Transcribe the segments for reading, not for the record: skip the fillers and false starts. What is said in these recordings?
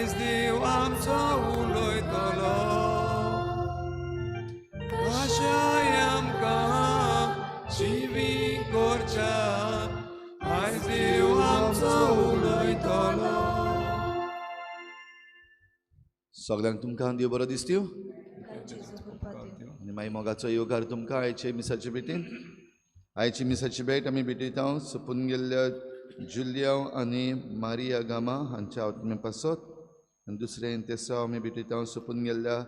आयज देव आमचो उलयतलो आशाय आमकां जिवी करच्या आयज देव आमचो उलयतलो. सगळ्यांक तुमकां देव बरो दिसत्यो आनी मागीर मोगाचो येवकार तुमकां आयचे मिसाचे भेटीन. आयची मिसाची भेट आमी भेटयता सोंपून गेल्ल्या जुलियांव आनी मारिया गामा हांच्या आत्मे पासत आनी दुसरें तेसांव आमी भेटयता सोंपून गेल्ल्या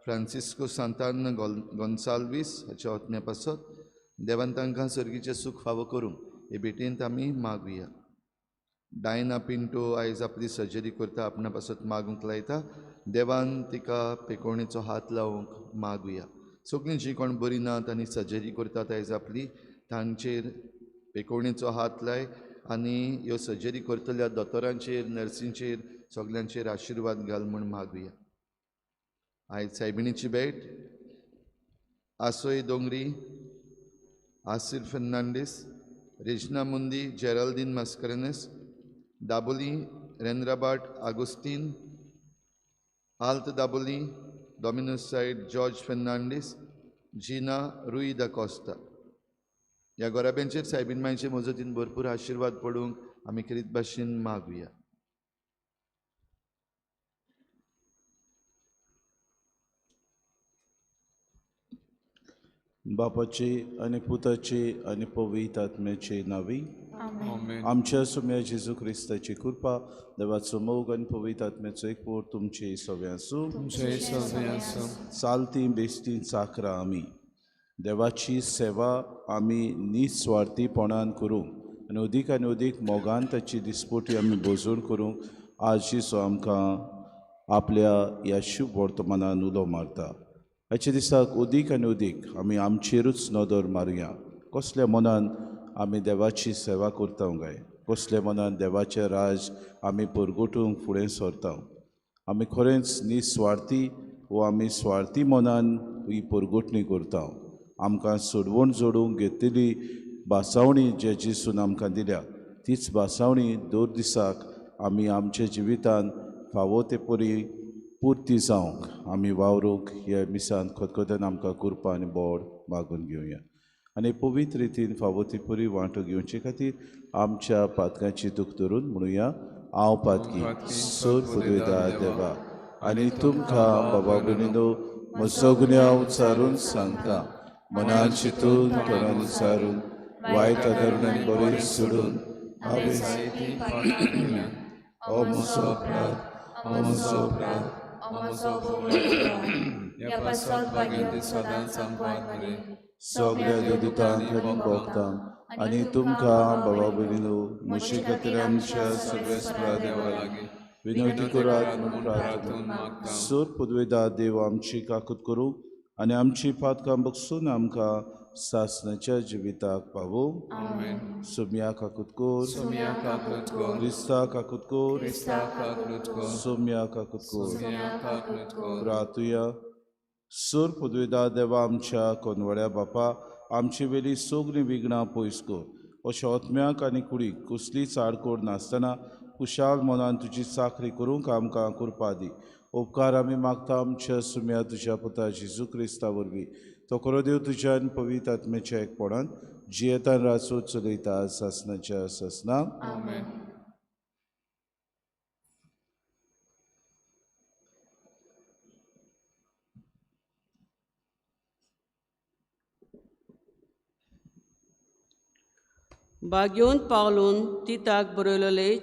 फ्रांसिस्को सांतान गोन्साल्वीस हाच्या आत्म्या पासत. देवान तांकां सर्गीचें सूख फावो करूंक हे भेटेंत आमी मागुया. डायना पिंटो आयज आपली सर्जरी करता आपणा पासत मागूंक लायता. देवान तिका पेकोवणेचो हात लावंक मागुया. सगळीं जीं कोण बरी नात आनी सर्जरी करतात आयज आपली तांचेर पेकोवणेचो हात लाय आनी ह्यो सर्जरी करतल्या दोतोरांचेर नर्सींचेर सगल्यांचेर आशिर्वाद घाल म्हूण मागुया. आयज सायबिणीची भेट आसोय दोंगरी, आसिर फेर्नांडीस, रेजना मुंदी, जेराल्दीन मास्करेनस, दाबोली, रेंद्राबाट आगोस्तीन, आल्त दाबोली, डॉमिनोस सायड जॉर्ज फेर्नांडीस, जिना रुई दा कोस्ता. ह्या गोराब्यांचेर सायबीन मांयचे मजतीन भरपूर आशिर्वाद पडूंक आमी खेरीत भाशेन मागुया. बापाचे आनी पुताचे आनी पवित्र आत्म्याचे नांवी आमच्या सुम्या जेजू क्रिस्ताची कृपा, देवाचो मोग आनी पवित्र आत्म्याचो एकवट तुमचे सगळें आसूं. चालती बेस्ती चाकरां आमी देवाची सेवा आमी निस्वार्थीपणान करूंक आनी अदीक आनी अदीक मोगान ताची दिसपोटी आमी भोजवण करूंक आज जेजू आमकां आपल्या ह्या शुभ वर्तमानान उलो मारता. हाच्या दिसाक अदीक आनी अदीक आमी आमचेरूच नदर मारुया. कसल्या मनान आमी देवाची सेवा करता काय, कसल्या मनान देवाचें राज आमी परगटूंक फुडें सरता. आमी खरेंच निस्वार्थी वो आमी स्वार्थी मनान ही परगटणी करता. आमकां सोडवण जोडूंक घेतिल्ली भासावणी जे जेजून आमकां दिल्या तीच भासावणी दर दिसाक आमी आमच्या जिवितान फावो ते परी पुर्ती जावंक आमी वावरूंक ह्या मिसान खतखत्यान आमकां कृपा आनी बोड मागून घेवया. आनी पवित्र रितीन फावो ती परी वांटो घेवचे खातीर आमच्या पातकांची दूख धरून म्हणुया, हांव पातकी सोर पुदयता देवा आनी तुमकां बाबा भयणीनो म्हजो गुन्यांव उच्चारून सांगता. मनान चिंतून तोंडान उच्चारून वायट आदरून आनी बरें सोडून हांवें हो म्हजो अपराध, हो म्हजो अपराध. सगळ्या देवदूतांक आनी भक्तांक आनी तुमकां बाबा भयणीनो म्हजे खातीर आमच्या सगळ्या देवा लागीं विनवती करात म्हूण प्रार्थना. सोर पुदवेदा देव आमची काकूत करूं आनी आमची पातकां बगसून आमकां सासणाच्या जिविताक पावोवं. सोम्या काकूत कोर, क्रिस्ता काकूत कोर, सोम्या काकूत कोर. प्रार्थुया. सोर पुदवेदा देवा आमच्या कोनवड्या बापा, आमचे वेली सगळीं विघ्नां पयस कर. अशें आत्म्याक आनी कुडीक कसलीच आडकोड नासतना कुशाल मनान तुजी चाकरी करूंक आमकां कृपा दी. उपकार आमी मागता आमच्या सुम्या तुज्या पुता जेजू क्रिस्ता वरवीं. तो खरो देव तुज्या आनी पवित्र आत्म्याच्या एकपणान जियेतान राजवट चलयता सासणाच्या सासणाक. बागेवन पावलून तिताक बरयलेले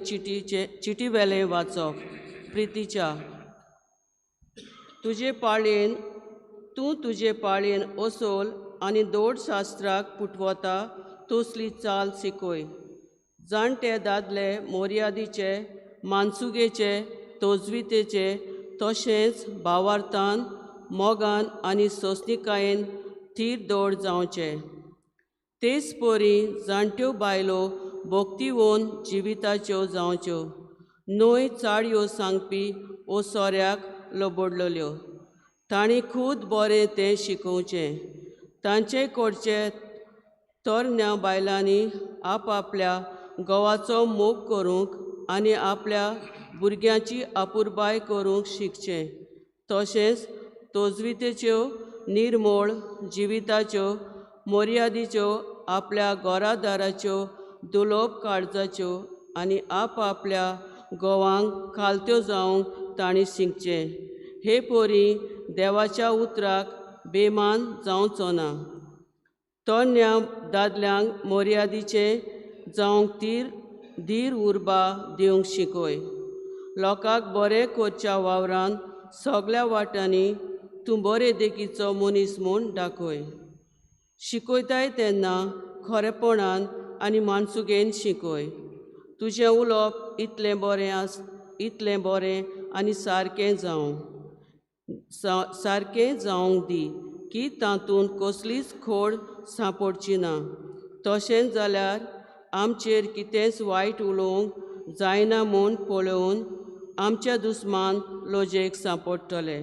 चिटी वेलें वाचप. प्रितीच्या तुजे पाळयेन तूं तुजे पाळयेन असोल आनी दोड शास्त्राक पुटवता तसली चाल शिकय. जाणटे दादले मोर्यादीचे मानसुगेचे तजवितेचे तशेंच भावार्थान मोगान आनी सोंसणीकायेन थीर दोड जावचे. तेच परी जाणट्यो बायलो भक्तिवोन जिविताच्यो जावच्यो न्हय चाडयो सांगपी ओ सोऱ्याक लबडलेल्यो. तांणी खूद बरें तें शिकोवचें. तांचे कडचे तरण्या बायलांनी आपआपल्या घोवाचो मोग करूंक आनी आपल्या भुरग्यांची आपुरबाय करूंक शिकचें, तशेंच तोजवितेच्यो निर्मोळ जिविताच्यो मर्यादीच्यो आपल्या घरादाराच्यो दुलोब काळजाच्यो आनी आपआपल्या घोवांक खालत्यो जावंक तांणी शिकचें. हे परी देवाच्या उतराक बेमान जावचो ना. तरण्या दादल्यांक मर्यादीचें जावंक धीर उर्बा दिवंक शिकय. लोकांक बरें करच्या वावरान सगळ्या वाटांनी तूं बरे देखीचो मनीस म्हूण दाखय. शिकयताय तेन्ना खरेपणान आनी मानसुगेन शिकय. तुजें उलोवप इतलें बरें आस इतलें बरें आनी सारकें जावं सारकें जावंक दी की तातूंत कसलीच खोड सांपडची ना. तशेंच जाल्यार आमचेर कितेंच वायट उलोवंक जायना म्हूण पळोवन आमच्या दुस्मान लजेक सांपडटले.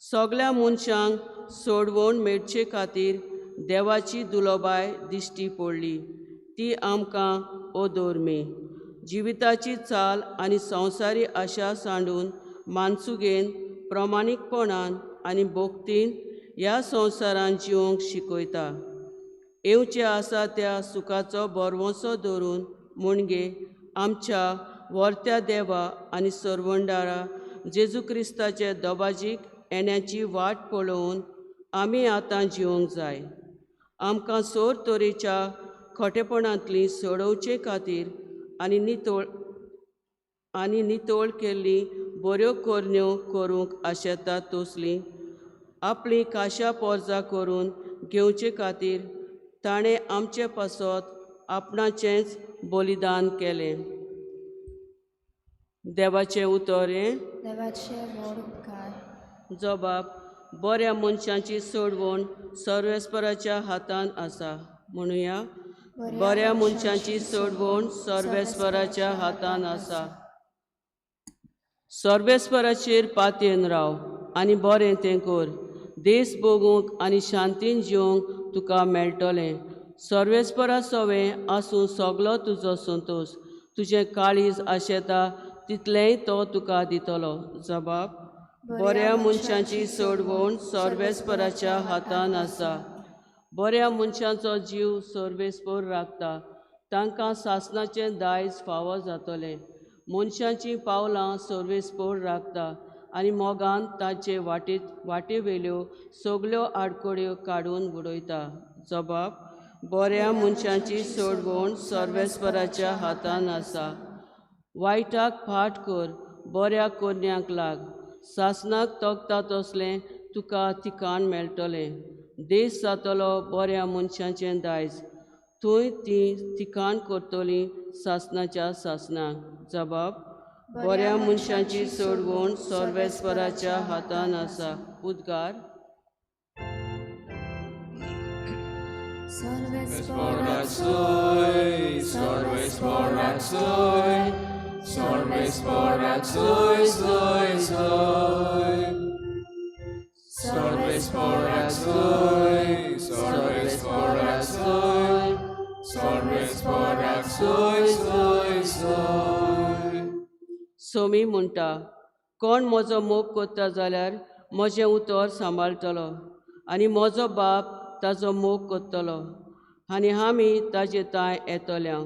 सगळ्या मनशांक सोडवण मेळचे खातीर देवाची दुलोबाय दिश्टी पडली ती आमकां अधर्मी जिविताची चाल आनी संवसारी आशा सांडून मानसुगेन प्रमाणीकपणान आनी भक्तीन ह्या संवसारान जिवंक शिकयता. येवचें आसा त्या सुखाचो भरवंसो धरून म्हणजे आमच्या व्हरत्या देवा आनी सरवंडारा जेजू क्रिस्ताचे दबाजीक येण्याची वाट पळोवन आमी आतां जिवंक जाय. आमकां सोर तरेच्या खोटेपणांतली सोडोवचे खातीर आनी नितळ केल्ली बऱ्यो करण्यो करूंक आशेता तसली आपली काशा पोरजा करून घेवचे खातीर ताणें आमचे पासत आपणाचेंच बलिदान केलें. देवाचें उतर हें. देवाचे व्हड उपकार. जबाब बऱ्या मनशांची सोडवण सर्वेस्पराच्या हातान आसा. म्हणुया, बऱ्या मनशांची सोडवण सर्वेस्पराच्या हातान आसा. सर्वेस्पराचेर पातयेन राव आनी बरें तें कर. देश भोगूंक आनी शांतीन जिवंक तुका मेळटलें. सर्वेस्परा सवें आसूं सगलो तुजो संतोश. तुजें काळीज आशेता तितलेंय तो तुका दितलो. जबाब बऱ्या मनशांची सोडवण सर्वेस्पराच्या हातान आसा. बऱ्या मनशांचो जीव सर्वेस्पर राखता. तांकां सासणाचें दायज फावो जातलें. मनशांचीं पावलां सर्वेस्पर राखता आनी मोगान ताचे वाटेवेल्यो सगल्यो आडखळ्यो काडून उडयता. जबाब बऱ्या मनशांची सोडवण सर्वेस्पराच्या हातान आसा. वायटाक फाट कर, बऱ्या करण्यांक लाग. सासणाक तगता तसलें तुका ठिकाण मेळटलें. देश जातलो बऱ्या मनशांचें दायज. थंय तीं ठिकाण करतलीं सासणाच्या सासणाक. जबाब बऱ्या मनशांची सोडवण सर्वेस्पराच्या हातान आसा. उद्गार. सोमी म्हणटा, कोण म्हजो मोग करता जाल्यार म्हजें उतर सांबाळटलो आनी म्हजो बाप ताजो मोग करतलो आनी आमी ताजे तांय येतल्या.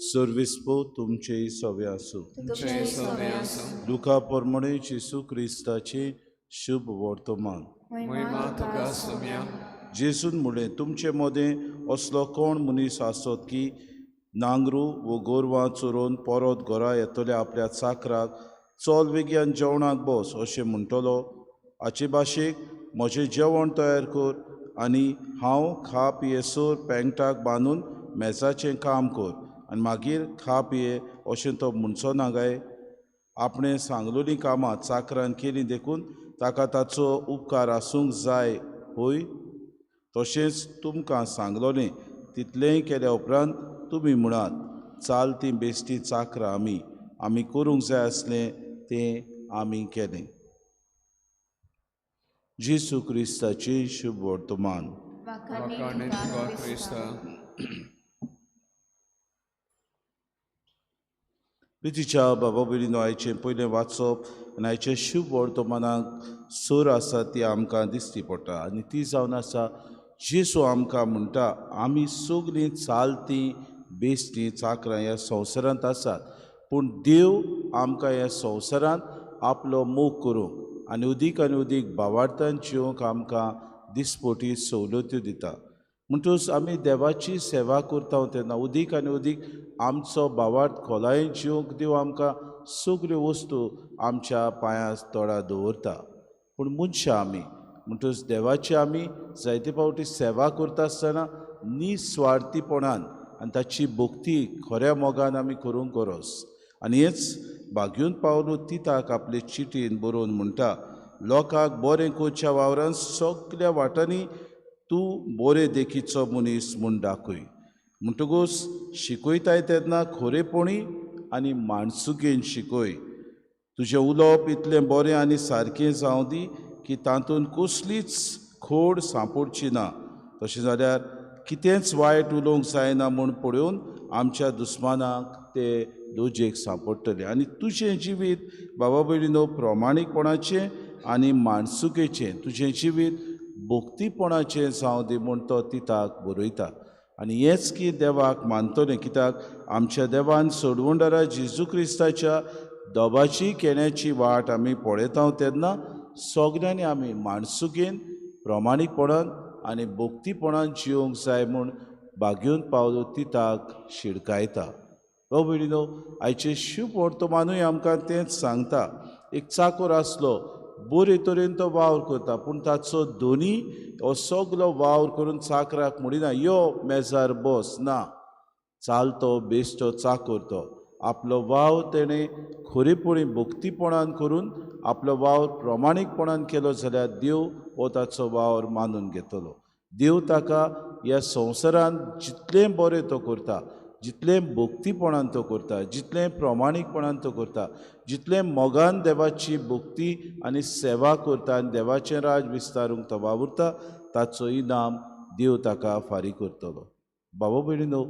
सर्विस्पो तुमचे सवे आसूं. लुका प्रमाणे जेजू क्रिस्ताचे शुभ वर्तमान. जेजून म्हणलें, तुमचे मदें असलो कोण मनीस आसत की नांगरू वो गोरवां चोरोवन परत घरा येतले आपल्या चाकराक चल वेगयान जेवणाक बस अशें म्हणटलो? हाचे भाशेक म्हजें जेवण तयार कर आनी हांव खा पियेसर पेंगटाक बांदून मेजाचें काम कर आनी मागीर खा पिये अशें तो म्हणचो ना काय? आपणें सांगलोलीं कामां चाकरान केलीं देखून ताका ताचो उपकार आसूंक जाय होय? तशेंच तुमकां सांगलोलें तितलेंय केल्या उपरांत तुमी म्हणात, चाल ती बेश्टी चाकरां आमी आमी करूंक जाय आसलें तें आमी केलें. जेजू क्रिस्ताचें शुभ वर्तमान. वाखाणे तुका क्रिस्ता. प्रितीच्या बाबा भयणीनो, आयचें पयलें वाचप आनी आयचें शुभ वर्तमानाक सर आसा ती आमकां दिसती पडटा आनी ती जावन आसा जेजू आमकां म्हणटा, आमी सगळीं चालतीं बेश्टीं चाकरां ह्या संवसारांत आसात, पूण देव आमकां ह्या संवसारांत आपलो मोग करूंक आनी उदीक आनी उदीक भावार्थान जिवंक आमकां दिसपोटी सवलत्यो दिता. म्हणटकच आमी देवाची सेवा करता तेन्ना उदीक आनी उदीक आमचो भावार्थ खोलायेन जिवंक देव आमकां सगल्यो वस्तू आमच्या पांयां तोडा दवरता. पूण मनशां आमी म्हणटकच देवाची आमी जायते फावटी सेवा करता आसतना निस्वार्थीपणान आनी ताची भक्ती खऱ्या मोगान आमी करूंक गरज. आनी हेच बागेवन पावलो तिताक आपले चिटीन बरोवन म्हणटा, लोकांक बरें करच्या वावरान सगल्या वाटांनी तूं बरे देखीचो मनीस म्हूण दाखय. म्हणटकूच शिकयताय तेन्ना खरेपणी आनी माणसुकेन शिकय. तुजें उलोवप इतलें बरें आनी सारकें जावं दी की तातूंत कसलीच खोड सांपडची ना. तशें जाल्यार कितेंच वायट उलोवंक जायना म्हूण पळोवन आमच्या दुस्मानाक ते लजेक सांपडटले. आनी तुजें जिवीत बाबा भयणीनो प्रमाणीकपणाचें आनी माणसुकेचें, तुजें जिवीत भक्तीपणाचें जावं दी म्हूण तो तिताक बरयता. आनी हेंच की देवाक मानतलें, कित्याक आमच्या देवान सोडवणदारा जेजू क्रिस्ताच्या दोबाची केण्याची वाट आमी पळयता तेन्ना सगल्यांनी आमी माणसुकेन प्रमाणीकपणान आनी भक्तीपणान जिवंक जाय म्हूण बागेवन पावलो तिताक शिडकायता. बाबा भयणीनो, आयचें शुभ वर्तमानूय आमकां तेंच सांगता. एक चाकोर आसलो, बरे तरेन तो वावर करता, पूण ताचो दोनी हो सगलो वावर करून चाकराक म्हणिना यो मेजार बस, ना, चालतो बेश्टो चाकोर तो आपलो वावर तेणें खरेपणी भक्तीपणान करून आपलो वावर प्रमाणीकपणान केलो जाल्यार देव हो ताचो वावर मानून घेतलो. देव ताका ह्या संवसारांत जितलें बरें तो करता, जितलें भक्तीपणान तो करता, जितलें प्रमाणीकपणान तो करता, जितलें मोगान देवाची भक्ती आनी सेवा करता आनी देवाचें राज विस्तारूंक तो वावुरता, ताचो इनाम देव ताका फारीक करतलो. बाबा भयणीनो,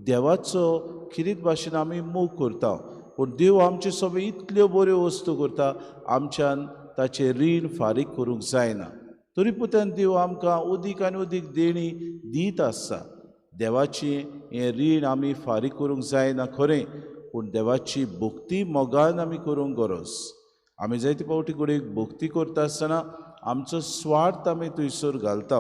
देवाचो खिरीत भाशेन आमी मोग करता, पूण देव आमचे सगळे इतल्यो बऱ्यो वस्तू करता, आमच्यान ताचें रीण फारीक करूंक जायना. तरी पुतान देव आमकां उदीक आनी उदीक देणी दीत आसता. देवाची हें रीण आमी फारीक करूंक जायना खरें, पूण देवाची भक्ती मोगान आमी करूंक गरज. आमी जायते फावटी घडयेक भक्ती करता आसतना आमचो स्वार्थ आमी थंयसर घालता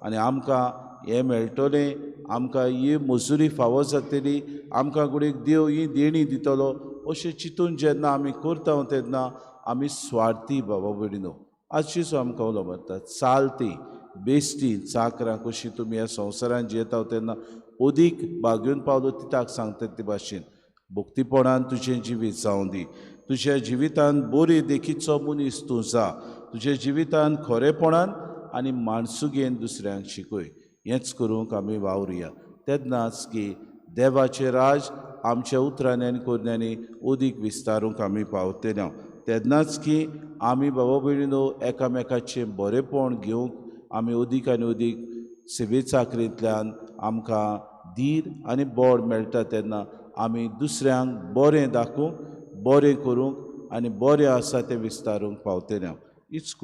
आनी आमकां हें मेळटलें, आमकां ही मजुरी फावो जातली, आमकां घडयेक देव ही देणी दितलो अशें चिंतून जेन्ना आमी करता तेन्ना आमी स्वार्थी. बाबा भयणीनो, आज जेजू आमकां उलो मारता, चालती बेश्टी चाकरां कशी तुमी ह्या संवसारांत जियेता तेन्ना अदीक बागेवन पावलो तिताक सांगता ते भाशेन भक्तीपणान तुजें जिवीत जावं दी, तुज्या जिवितान बरी देखीचो मनीस तूं जा, तुज्या जिवितान खरेपणान आनी माणसुगेन दुसऱ्यांक शिकय. हेंच करूंक आमी वावरुया तेन्नाच की देवाचें राज आमच्या उतरांनी आनी करण्यांनी अदीक विस्तारूंक आमी पावतले. तेन्नाच की आमी बाबा भयणीनो एकामेकाचें बरेंपण घेवंक आमी अदीक आनी अदीक सेवे चाकरींतल्यान आमकां धीर आनी बळ मेळटा. तेन्ना आमी दुसऱ्यांक बरें दाखोवंक, बरें करूंक आनी बरें आसा तें विस्तारूंक पावतले. हीच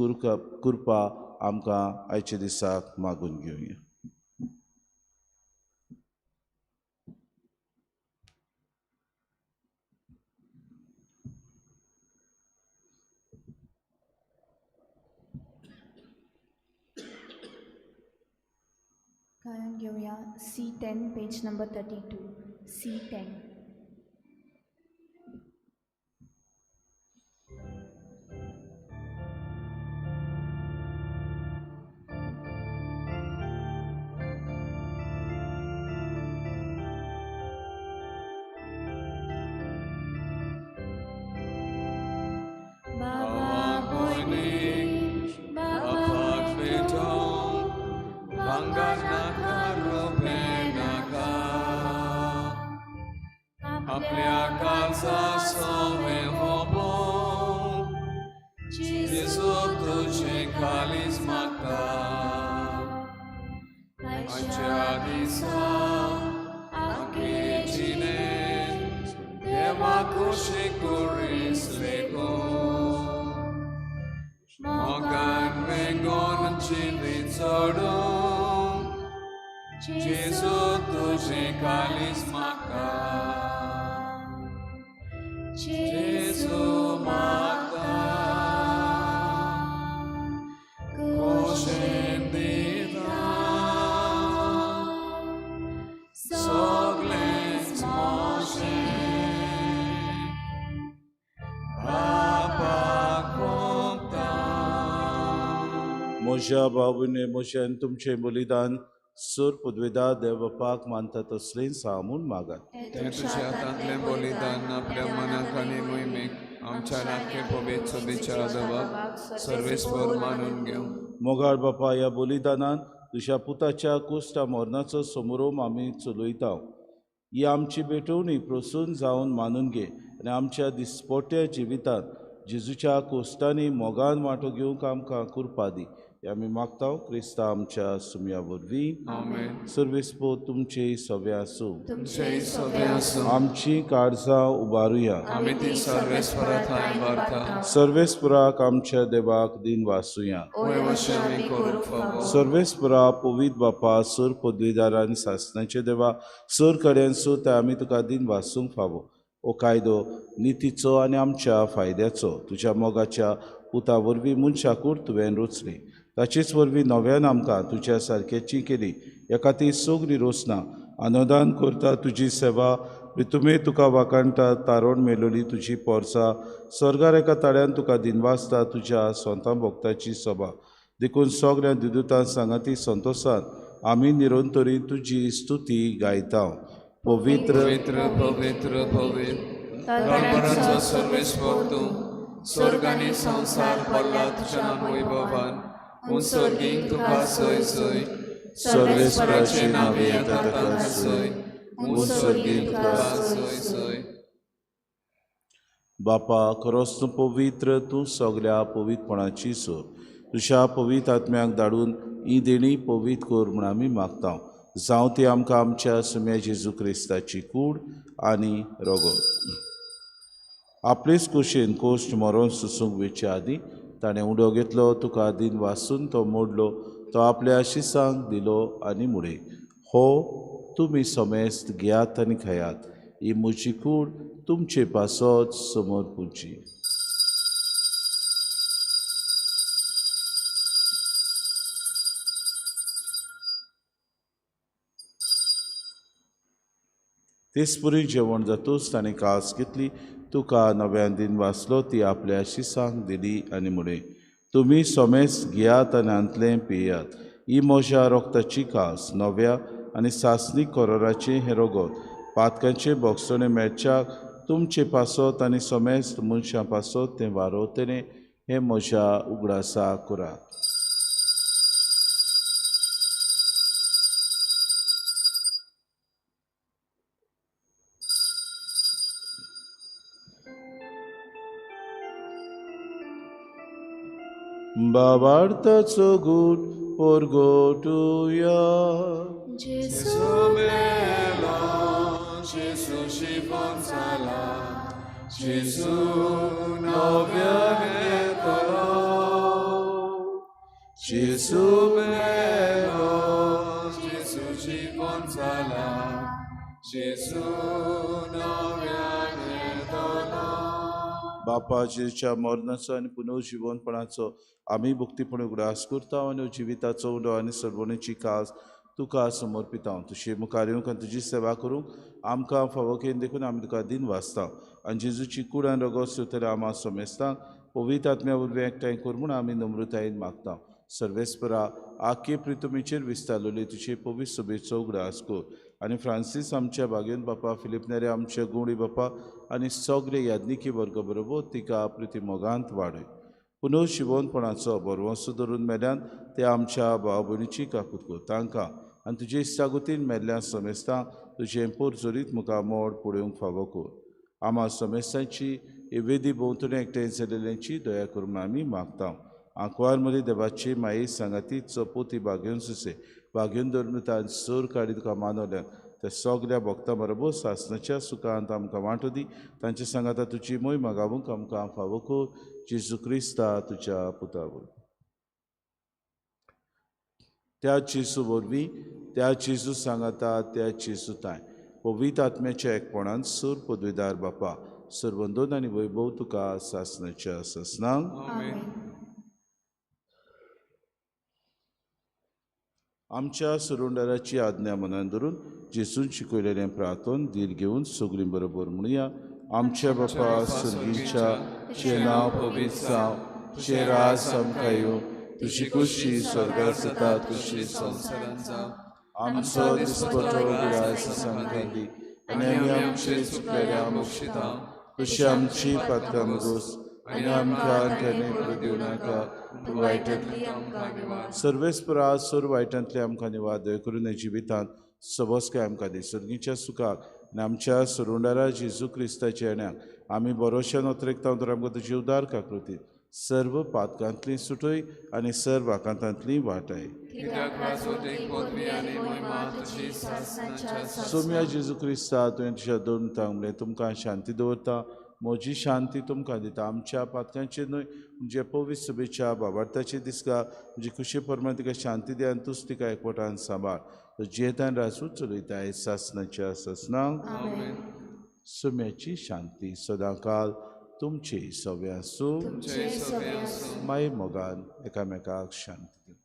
कृपा आमकां आयच्या दिसाक मागून घेवया. गायन घेवया C10 page number 32. C10. Baba तुझे कालीस मागता. आयच्या दिसा आखे जिणेंत देवा खोशी करीस लेगून मोगान वेंगोन जिवीत चडूंक जेजू तुझे कालीस मागता. जेजू मागता खोशेन दिता सगळेंच म्हजें बापाक ओंपता. म्हज्या भावने म्हजें आनी तुमचें बलिदान सुर पदवेदा देव बापाक मानता तसलें सा म्हूण मागात. तें तुज्या हातांतलें बलिदान आपल्या मनाक आनी मोहिमेक आमच्या राखे पवित्र सोबीच्या देवाक सर्वेस्पर मानून घेवं. मोगाळ बापा, ह्या बलिदानान तुज्या पुताच्या कुश्टा मरणाचो समरोम आमी चलयता. ही आमची भेटवणी प्रसून जावन मानून घे आनी आमच्या दिसपोट्या जिवितांत जेजूच्या कोश्टांनी मोगान वांटो घेवंक आमकां कृपा दी. हे आमी मागता क्रिस्ता आमच्या सुमया वरवीं. आमेन. सर्वेस्पर तुमचे सवे आसूं. तुमचेय सगळें आसूं. आमची काळजां उबारुया. आमी ती सर्वेस्परा थंय व्हरता. सर्वेस्पराक आमच्या देवाक दिन वासुया. वय वशें आमी करूंक फावो. सर्वेस्परा पवित्र बापा, सुर पदवीदार आनी सासणाचे देवा, सुर कडेन सुत आमी तुका दिन वासूंक फावो. हो कायदो नितीचो आनी आमच्या फायद्याचो तुज्या मोगाच्या पुता वरवीं मनशाकूड तुवें रचली. ताचेच वरवीं नव्यान आमकां तुज्या सारक्याची केली. ह्या खातीर सगळी रोसना आनंदान करता तुजी सेवा. तुमी तुका वाखाणटा तारोण मेलोली तुजी पोरसा स्वर्गार एका ताळ्यान तुका दिनवासता तुज्या सोंता भक्ताची सभा. देखून सगळ्या दिदुतान सांगाती संतोशान आमी निरंतरी तुजी स्तुती गायता. पवित्र पवित्र पवित्र पवित्र तळपराचो सर्वेस्पर तूं, स्वर्ग आनी संवसार भरला तुज्या वैभवान. उंसर्गीक तुका सय सय, सर्वेस्पराचे नांव येता ताका सय, उंसर्गीक तुका सय सय. बापा, खरोच तूं पवित्र, तूं सगळ्या पवित्रपणाची सोर. तुज्या पवित्र आत्म्याक धाडून ही देणी पवित्र कर म्हूण आमी मागता. जावं ती आमकां आमच्या सुम्या जेजू क्रिस्ताची कूड आनी रगत. आपलेच कुशीन कोश्ट मरोन सुसूंक वेचे आदीं ताणें उडो घेतलो, तुका दिन वासून तो मोडलो, तो आपल्या शिसांक दिलो आनी मुडे, हो तुमी समेस्त घेयात आनी खायात, ही म्हजी कूड तुमचे पासत समोर पुजी. तेचपुरी जेवण जातूच ताणें कास घेतली, तुका नव्यान दिन वाचलो, ती आपल्या शिसांक दिली आनी म्हळें, तुमी समेस्त घेयात आनी हांतलें पियात, ही म्हज्या रोगताची कास नव्या आनी सासणीक कोरोराचें हें रगत पातकांचें बोगसणें मेळच्याक तुमचे पासत आनी समेस्त मनशां पासत तें वारोवतलें. हें म्हज्या उगडासा करात. बाबार्थाचो गूट परगटुया. जेजू मेलो, जेजू जिवन जाला, जेजू नव्यान येतलो. जेजू मेलो, जेजू जिवन जाला, जेजू नव्यान येतलो. बापा, जेजूच्या मरणाचो आनी पुनर्जिवनपणाचो आमी भक्तीपण उगडास करता आनी जिविताचो उलो आनी सर्वणेची कास तुका समर्पिता. तुजे मुखार येवंक आनी तुजी सेवा करूंक आमकां फावो केली देखून आमी तुका दिन वाचता. आनी जेजूची कूड आनी रगत सुतले आमा समेस्तांक पवित्र आत्म्या वरवीं एकठांय कर म्हूण आमी नम्रतायेन मागता. सर्वेस्परा, आखे प्रितुमीचेर विस्तारलेली तुजे पवित्र सभेचो उगडास कर आनी फ्रांसीस आमच्या बागेन बापा, फिलीप नेरे आमच्या गुणी बापा आनी सगळे याज्ञिकी वर्ग बरोबर तिका प्रिती मोगांत वाडय. पुनर्जिवनपणाचो बरवंसो धरून मेल्यान ते आमच्या भाव भयणीची काकूत कर. तांकां आनी तुजे इश्टागतीन मेल्ल्या समेस्तांक तुजें पोरजोरीत मुखार मोड पळोवंक फावो कर. आमा समेस्तांची ही वेदी भोंवतणी एकठांय जाल्ल्यांची दया करून आमी मागता. आंकवार मदीं देवाची माई सांगाती चपोती बागेवन सुसे बागेवन धरून सूर काडी तुका मानवल्या त्या सगल्या भक्तां बरोबर सासणाच्या सुखांत आमकां वांटो दी. तांचे सांगाता तुजी मोहिमा गावूंक आमकां फावो कर जेजू क्रिस्ता तुज्या पुता वरवीं. त्या जेजू वरवीं, त्या जेजू सांगाता, त्या जेजू ताय पवित्र आत्म्याच्या एकपणान सूर पदवीदार बापा सर्वंदोन आनी वैभव तुका सासणाच्या सासणांक. आमच्या सुरुंडाराची आज्ञा मनान धरून जेजून शिकयलेलें प्रार्थन धीर घेवन सगळीं बरोबर म्हणुया. आमच्या बापा सर्गीच्या, तुजें नांव पवित्र जावं, तुजें राज आमकां येवं, तुजी खुशी स्वर्गार जाता तशी संवसारांत जावं. आमचो दिसपटो ग्रास आमकां दी आनी आमी आमचे चुकलेल्या मोक्षिता तशी आमची पातकां मोगोस आनी आमकां केन्ना दिवं नाका पूण वायटांतली सर्वेस्परा सोर वायटांतले आमकां निवाद दया करून जिवितांत सबसकाय आमकां दी. सर्गीच्या सुखाक आनी आमच्या सुरुंडारा जेजू क्रिस्ताच्या येण्याक आमी बरोवच्या नोत्रेकता तर आमकां तुजी उदार काकृती सर्व पातकांतली सुटय आनी सर्व आकांतांतली वाटाय. सोम्या जेजू क्रिस्ता तुवें तुज्या दोन म्हणलें तुमकां शांती दवरता, म्हजी शांती तुमकां दिता. आमच्या पातकांचेर न्हय म्हणजे पवित्र सभेच्या बाबार्थाचेर दिसका म्हणजे खुशी प्रमाण तिका शांती दी आनी तूच तिका एकवटान सांबाळ. जियेतान राजू चलयताय सासणाच्या सासणांक. सोम्याची शांती सदांकाल तुमचे सगळे आसूं. माय मोगान एकामेकाक शांती दिवं.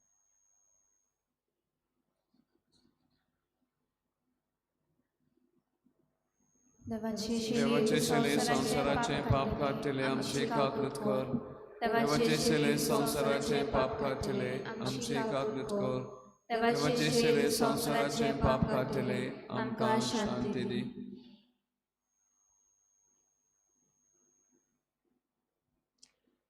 देवाचे शिले संवसाराचें पाप काडटले आमची काकूत कर. देवाचे शिले संवसाराचें पाप काडटले आमची काकूत कर. देवाचे शिले संवसाराचें पाप काडटले आमकां शांती दी.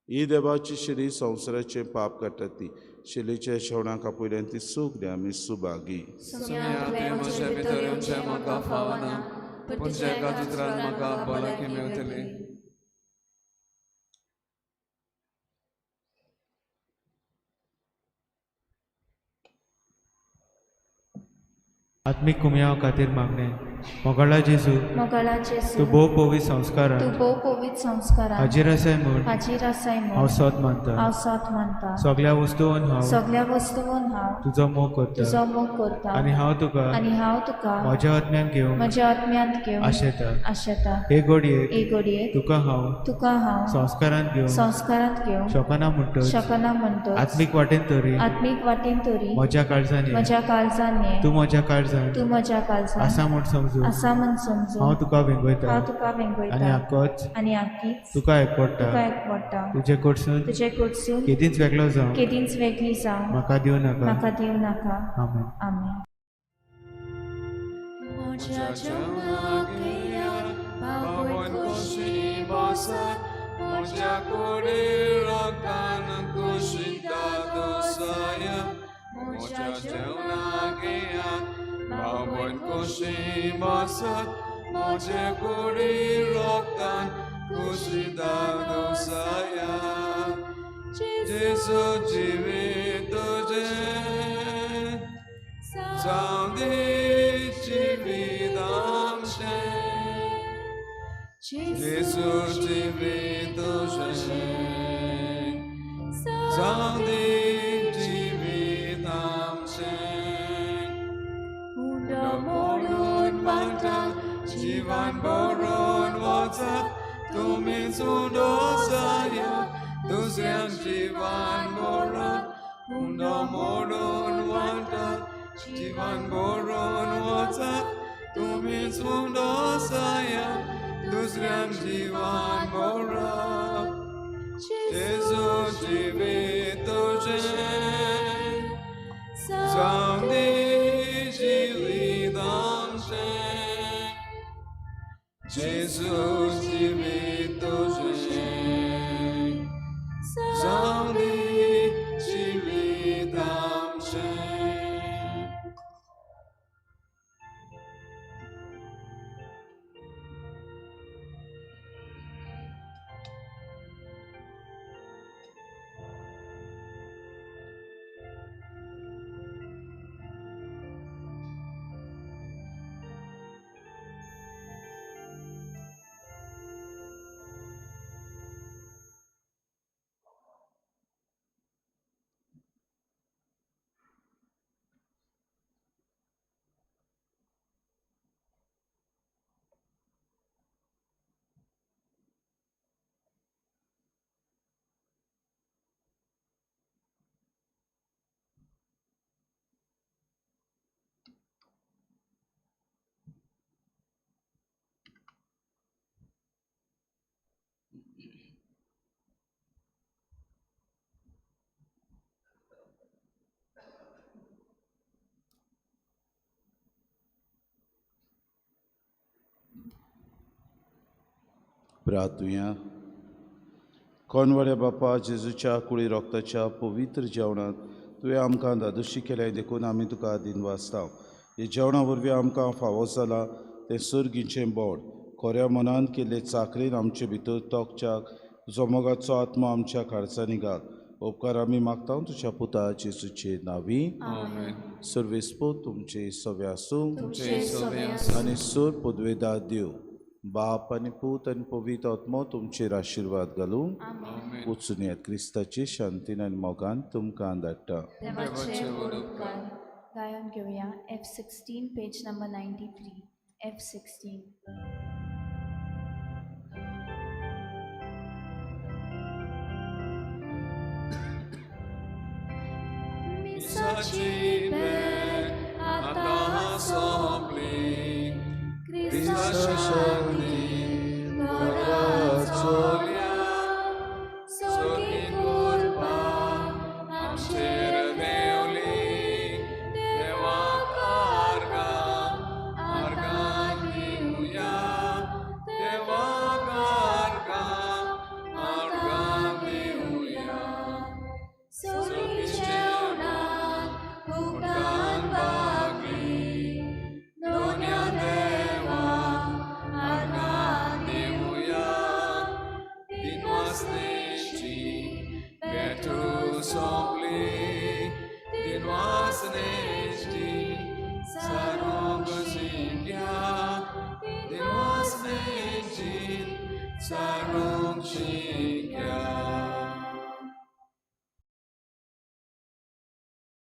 ही देवाची शिली संवसाराचें पाप काडटा ती शिलीच्या शेवणाक आपयल्यान ती सगळी आमी सुभागी. म्हज्या भितर येवचें म्हाका फावना, पूण एका उतरान म्हाका भलायकी मेळटली. आत्मीक कुमयाव खातीर मागणें. मोगाळा जेजू, तूं भोव पवित्र संस्कारान हाजीर आसाय म्हूण हांव सोद मानता. सगल्या वस्तून हांव तुजो मोग करता आनी हांव तुका म्हज्या आत्म्यान घेवंक आशेता. हे घडयेक तुका हांव संस्कारांत घेवंक शकना म्हणटच आत्मीक वाटेन तरी म्हज्या काळजान ये, तूं म्हज्या काळजान आसा म्हूण समजू हांव तुका वेंगयता आनी आकोच तुका एकवटा. तुजे कडसून केदींच वेगळो जावं म्हाका दिवं नाका. आमेन. बाबन खुशी बसत म्हजे कुडी रोगतान खुशी दादोसाया. जेजू जिवीत तुजें जावं दी जिवीत आमचें. जेजू जिवीत तुजें जावं दी जिवीत आमचें. मोडून वाटा जिवन भरून वचत तुमी सुडोसाया दुसऱ्यांक जीवन भरून. उंडो मोडून वाटा जिवन भरून वचत तुमी सुडोसाया दुसऱ्यांक जीवन भरून. जेजू जिवीत तुजें जावं दी जिवीत आमचें. जेजू जिवीत तुजें जावं दी जिवीत आमचें. प्रार्थुया. कोणवाड्या बापा, जेजूच्या कुळी रोगताच्या पवित्र जेवणांत तुवें आमकां धादोशी केलें देखून आमी तुका दिनवासता. हे जेवणा वरवीं आमकां फावो जाला तें सर्गीचें बोड खोऱ्या मनान केल्ले चाकरेन आमचे भितर तोखच्याक तुजो मोगाचो आत्मो आमच्या काळजांनी घाल. उपकार आमी मागता तुज्या पुता जेजूचे नांवी. सर्वेस्पोत तुमचे सवे आसूं आनी सोर पदवेदार देव बाप आनी पूत आनी पवित्र आत्मो तुमचेर आशिर्वाद घालूं. वचून येत क्रिस्ताचे शांतीन आनी मोगान तुमकां धाडटा. गायन घेवया F16 page number 93 F16. मिसाची भेट आतां सोंपली, क्रिस्ता शांती घरा चोल्या, सोगी कुर्बा आमचेर देवली, देवाक आर्गां आर्गां दिवया, देवाक आर्गां आर्गां दिवया. सोगी जेवणाक फुकटान भागली, दोन्या देवा आर्गां दिवया, दिनवासनेची भेटू सोंपली, दिनवासनेची सारूंक शिक्या, दिनवासनेची सारूंक शिक्या.